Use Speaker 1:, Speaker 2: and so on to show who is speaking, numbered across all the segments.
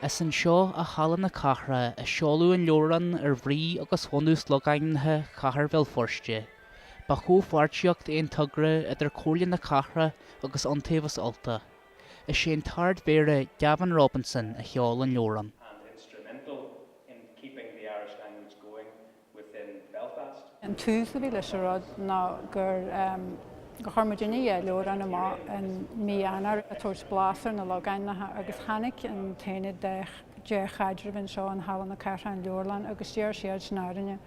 Speaker 1: Is anseo i Halla na Cathrach a seoladh an leabhrán ar bhrí agus bhunús logainmneacha Chathair Bhéal Feirste. Ba chomhpháirtíocht é an togra idir Comhairle na Cathrach agus Iontaobhas Ultach. Is é an tArd-Mhéara Gavin Robinson a sheol an leabhrán.
Speaker 2: and instrumental in keeping the Irish language going within Belfast.
Speaker 3: An tús a bhí leis an rud ná gur gur chuir muidinne dhá leabhrán amach in mí Eanáir ag tabhairt blas ar na logainmneacha agus tháinig an tAonad Dea-Chaidrimh anseo in Halla na Cathrach an Leabharlann agus d'iarr siadsan orainne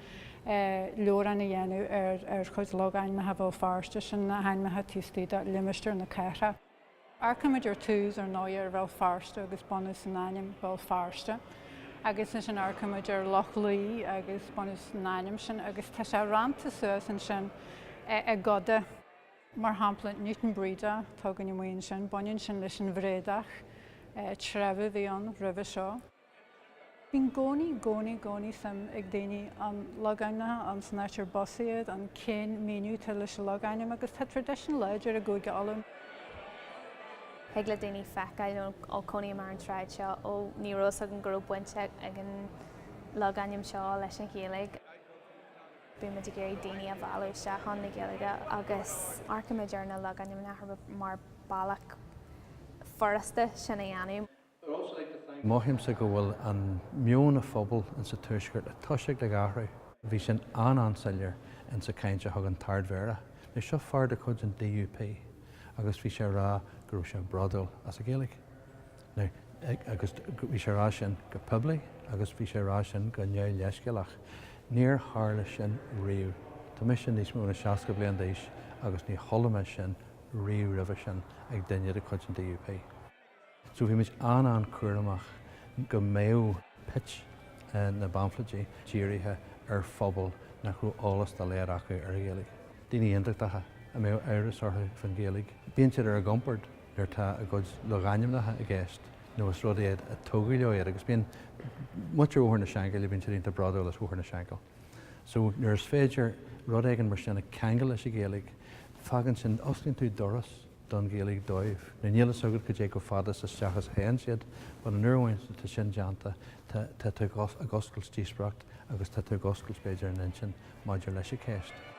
Speaker 3: leabhrán a dhéanamh ar ar chuid logainmneacha Bhéal Feirste, sin na hainmneacha taobh istigh de limistéar na cathrach. Amharcaimid ar tús ar ndóigh ar Bhéal Feirste agus bunús an ainm Béal Feirste agus ansin amharcaimid ar Loch Lao agus bunús an ainm sin agus tá sé rannta suas ansin i gcoda. Mar shampla Newtownbreda atá againn amuigh ansin, baineann sin leis an Bhréadach, treibh a bhí ann roimhe seo. Bíonn i gcónaí, gcónaí, gcónaí suim ag daoine an logainmneacha, an san áit ar bus iad, an cén míniú atá leis an logainm agus tá traidisiún láidir i gCúige Uladh.
Speaker 4: Thig le daoine feiceáil nó ó cónaím ar an tsráid seo, ó ní raibh fhios agam go raibh baint ag an logainm seo leis an Ghaeilge. Bíonn muid ag iarraidh daoine a mhealladh isteach chun na Gaeilge agus amharcaimid ar na logainmneacha mar bealach furasta sin a dhéanamh.
Speaker 5: Mothaímse go bhfuil an meon an phobail insa Tuaisceart ag toiseacht ag athrú. Bhí sin an-an-soiléir insa chaint a thug an tArd-Mhéara. Now seo fear de chuid an DUP agus bhí sé ag rá go raibh sé bródúil as an Ghaeilge. Now agus bhí sé ag rá sin go poiblí agus bhí sé ag rá sin go neamhleithscéalach. Níor tharla sin riamh. Tá mise níos mó ná 60 bliain d'aois agus ní chuala mé sin riamh roimhe sin ag duine de chuid an DUP. So bhí muid an-an-chúramach go mbeadh pitch na bpaimfléidí dírithe ar phobal nach raibh eolas dá laghad acu ar an Ghaeilge. Daoine aontachtacha a mbeadh amhras orthu faoin Ghaeilge. Bíonn siad ar a gcompord nuair atá a gcuid logainmneacha i gceist nó is rud iad a tógadh leo iad agus bíonn muintir Bhóthar na Seanchaille, bíonn siad iontach bródúil as Bhóthar na Seanchaille. So nuair is féidir rud éigin mar sin a cheangal leis an Ghaeilge, fágann sin, osclaíonn tú doras don Ghaeilge dóibh. Now níl fhios agat cad é chomh fada is isteach is a théann siad, but an uair amháin atá sin déanta, tá, tá tú ag oscailt díospóireacht agus tá tú ag oscailt b'fhéidir an intinn maidir leis an cheist.